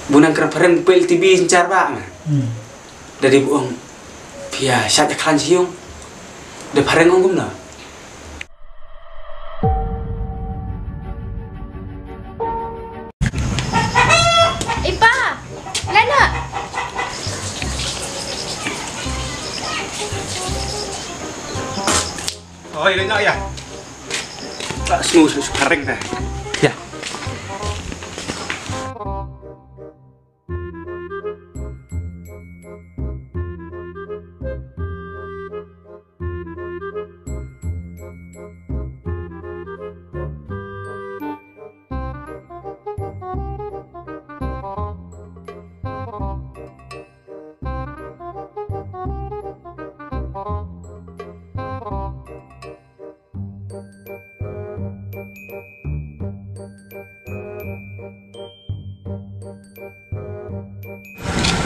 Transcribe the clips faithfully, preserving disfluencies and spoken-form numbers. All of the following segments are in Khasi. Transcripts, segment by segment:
Bu nang kren phareng peit T V synshar ba ma. Hmm. Da dei bu ong phi ïa shah khlaiñ sha ïing. Da phareng ong kumno? Ipa, lana. Oi, lana ya. Tak sngew sngew phareng dah. Ya.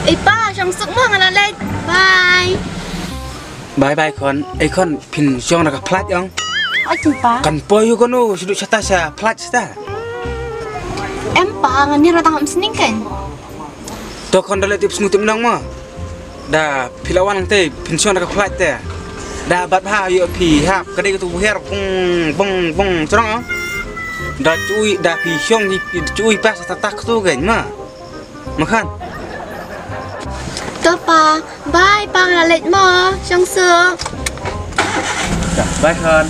Ei pa, shong suk mo, nga la leit. Bye. Bye bye khun. Ei khun, phin shong na ka flight ong. Oi, pa. Kan poi ïa u khun, shu dei shata sha flight shata. Em pa, ngan ïa rat tang ha sning kan. To khun da leh tip sngew tip nong mo. Da phi la wan te phin shong da ka flight te. Da bat bha ïoh phi hap ka dei ka tu her bung bung bung srong. Da chui da phi shong hi chui pas ta tak tu gen ma. Ma khun. To pa, bye pa, nga la leit mo. Shong suk. Da bye khun.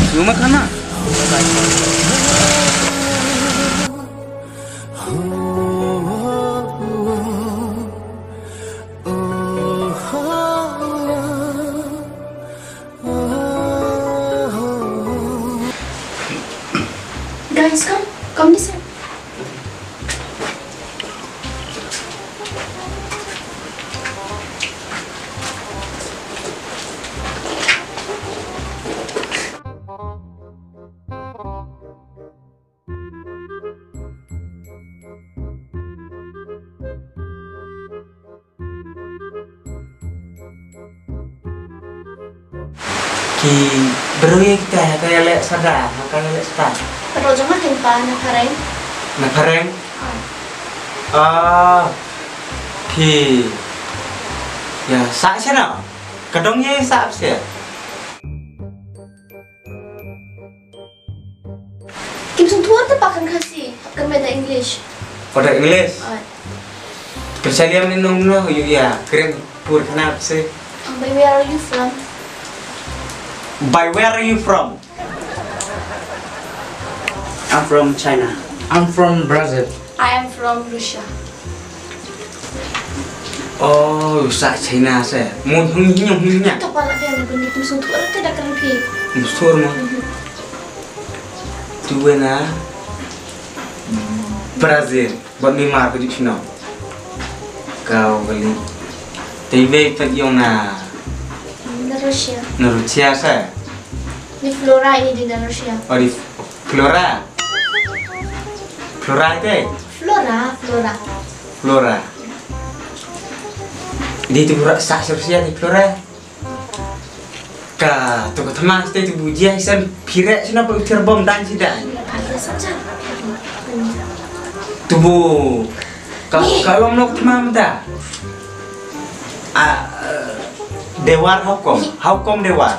Shu ma khun ma. Guys, come, come this way. Ki briew ïa kita ha ka ïaleh sada, ha ka ïaleh sada. Ka dei jong nga, pa, na phareng. Na phareng? Ah. Phi ïa sah shano? Ka dong ïa sah sha. Kim sngewthuh te pa, kan Khasi, kan mut da English. Oh, da English? Oi. Pynshai ïa mynno mynno ïa kren pur khana se. Um, by where are you from? By where are you from? I'm from China. I'm from Brazil. I am from Russia. Oh, sa China se. Mo hung hung hung nya. To pa la phi, ni pun ni pun sngewthuh te da kren phi. Sngewthuh mo. Mhm. Tu wei na Brazil, bad Myanmar ka ju shino. Kau kali. Te wei pat ïong na. Na Russia. Na Russia se. Ni Flora, ini di na Russia. Oh, di Flora. Flora te? Flora, Flora. Flora. Di tu Flora, sa Russia di Flora. Ka tu ka thma ste tu bu jia, san pire sina pa utir bom dan si dan. Tu bu ka, ka long nok thma mta. Ah, eh, dewar hukum, hukum dewar.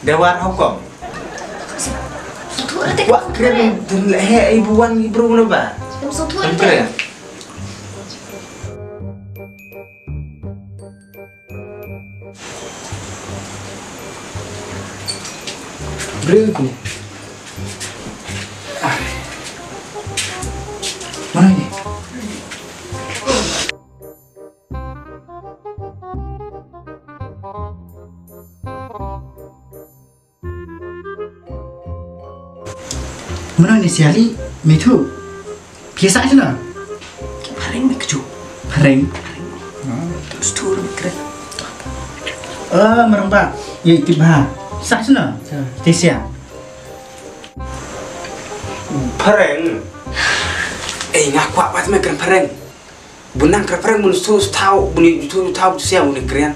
Dewar hukum. Wa kren dun he ai buan ni bro na ba. Briew kine. Ah. Mana ini? Mano ni siali, mithu. Pisa sino? Phareng ni keju. Phareng. Terus turun kre. Eh, merempa. Ye, tiba. Sa sino? Tisia. Phareng. Eh, nga kwah pat me kren phareng. Bun nang kren phareng, bun su thaw, bun ni tu thaw tu sia bun kren.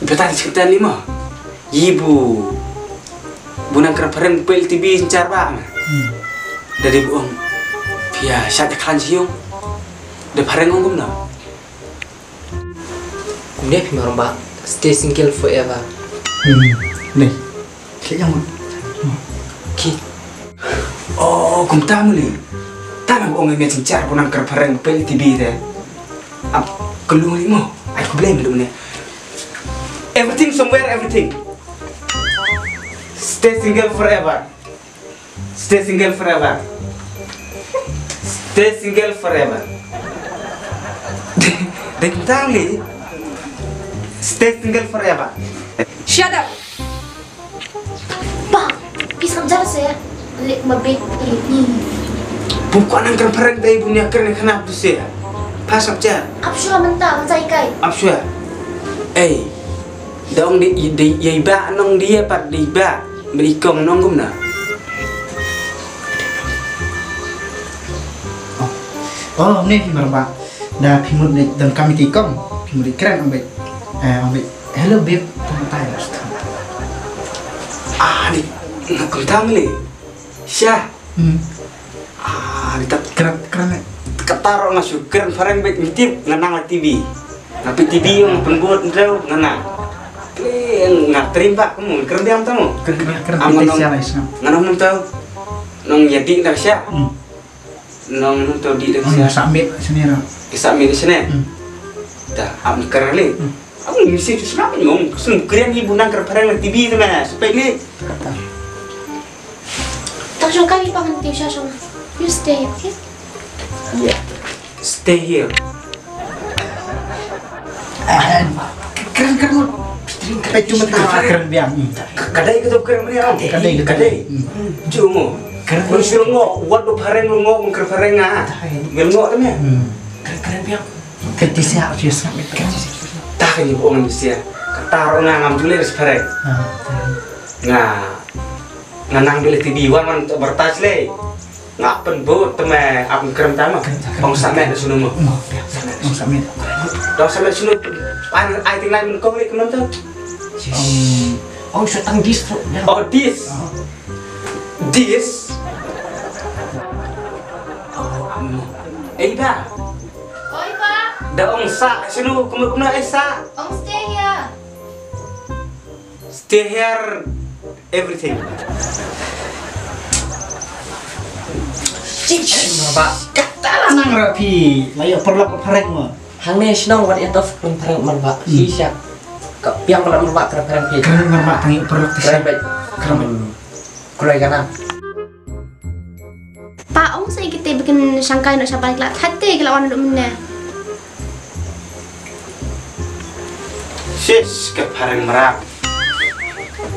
Betan sekitar lima. Yi bu. Bun nang kren phareng pel T V nchar ba. Da dei bu ong. Ïa, sha te khan sha ïung. Da phareng ong kumno? Kumne phi Marbah, stay single forever. Hmm, ne. Ki yang. Ki. Oh, kumta muli. Tang ong me ching char ko nang kyrpad phareng peit T V te. Ap kelung li mo. Ai ko blame lu ne. Everything somewhere, everything. Stay single forever. Stay single forever. Stay single forever. Dei tang li. Stay single forever. Shut up. Pa, phi sngap jar se. Lek ma bek ni. Bun ko nang kren phareng dei bun ïa kren khana tu se. Pa sngap jar. Ap shuwa mynta, mynta ikai. Ap shuwa. Ei. Dong di di ïa iba nong di ïa pat di iba. Beli kong nong kumna. Oh, oh, ne phi Marbah. Da phi mut ne dong kami ti kong. Phi mut di kren ambek. Eh, ambek. Hello babe, kumta ïa. Ah, ni. Nga kumta mele. Sha. Hmm. Ah, ni tak kren kren. Kata ro nga shu kren phareng bek nitip nga nang la T V. Nga pi T V nga pynbud ndreu nga nang. Kle nga trim bak kamu kren diam tamu. Kren kren kren. Am nong. Nga nong mun tau. Nong ïa dik dak sha. Hmm. Nong nong tau dik dak sha. Nong submit sini ro. Submit sini. Hmm. Dah am kren le. Hmm. Aku mesti tu sngap ni ngong. Sum kren ni bunang kren phareng la T V tu meh. Supaya ni. Tang shong kali pangan ti sha shong. You stay, okay? Yeah. Stay here. Kren kren mo. Peit tu mata kren biang. Kadai ka tu kren biang. Kadai kadai. Ju mo. Kren mo shu ngo wat do phareng lo ngo mengker phareng ah. Ngel ngo tu meh. Kren kren biang. Keti sia sia sngap. Tah ni bong ni sia. Katar nga ngam jule res phareng. Nga Nga nang bile T V wan wan to bertas le. Nga pynbud te me ap krem tama. Ong samet sunu mo. Ong samet. Ong samet sunu. Ong samet sunu. Pan ai ting lai men kong le kemam tu. Ong ong shu tang dis tu. Oh dis. Dis. Eh ba. Oi ba. Da ong sa sunu kumno kumno eh sa. Ong stay here. Stay here, everything. Ba kata la nang rapi, la ïa perlok phareng mo. Hangne shnong wat ïa tof pun phareng man ba. Shisha. Ka piang pala man ba kra phareng pi. Kra man ba tangi perlok ti. Kra bet. Kra man. Kra kana. Pa ong sa ikite bikin shangkai no shaban kla thate kla wan dum ne. Sis ka phareng mrak.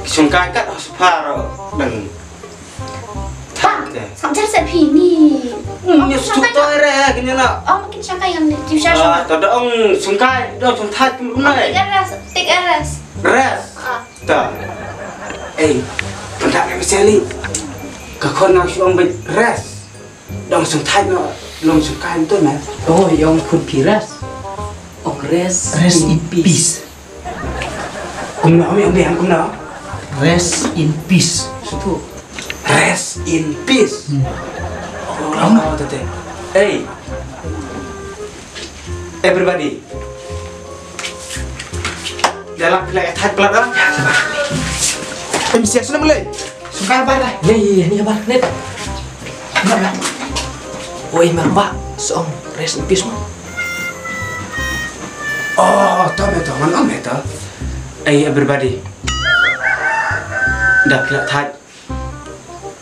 Shangkai kat hospar dang. Thate. Samjar sa phi ni. Ni stuk to re kini na. Ong kin shangkai yang ni tiu sha sha. To da ong shangkai da ong thate kin na. Tik eres, tik eres. Res. Ta. Ei, pyndak ne mesti ali. Ka khon nga shu ong bad rest. Dong sngewthuh no, long sngewkai to na. Oh, ong khun phi rest. Ong rest. Rest in peace. Kumno ong biang kumno. Rest in peace. Sutu. Rest in peace. Oh, tete. Ei. Everybody. Dah lah, pila ya thai plat ah. Em sia sini mulai. Suka apa dah? Ya ya ya ni apa net. Oi mamba, song rest in peace mo. Oh, to me to man on me to. Hey everybody. Dah pila thai.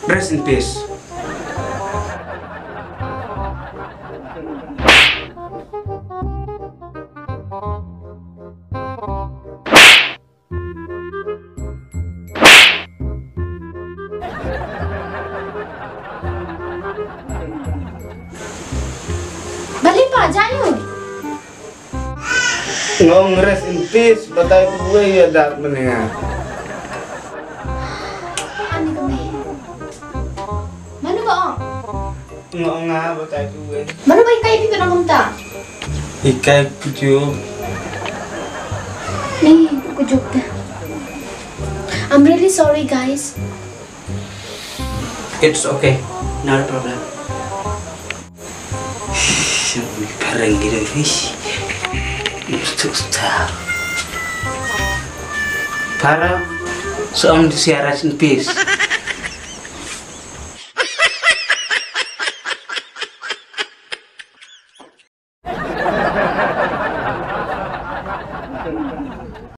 Rest in peace. Bali pa jayu. Ngong rest in peace, batai kuwe ya dak menenga. Ani kami. Manu ba ong? Ngong nga batai kuwe. Manu ba ikai pi penang kumta? Ikai kujuk. Ni kujuk ta. I'm really sorry guys. It's okay, not a problem. Parang gitu, fish. Untuk star. Parang, so am di siara sin pis.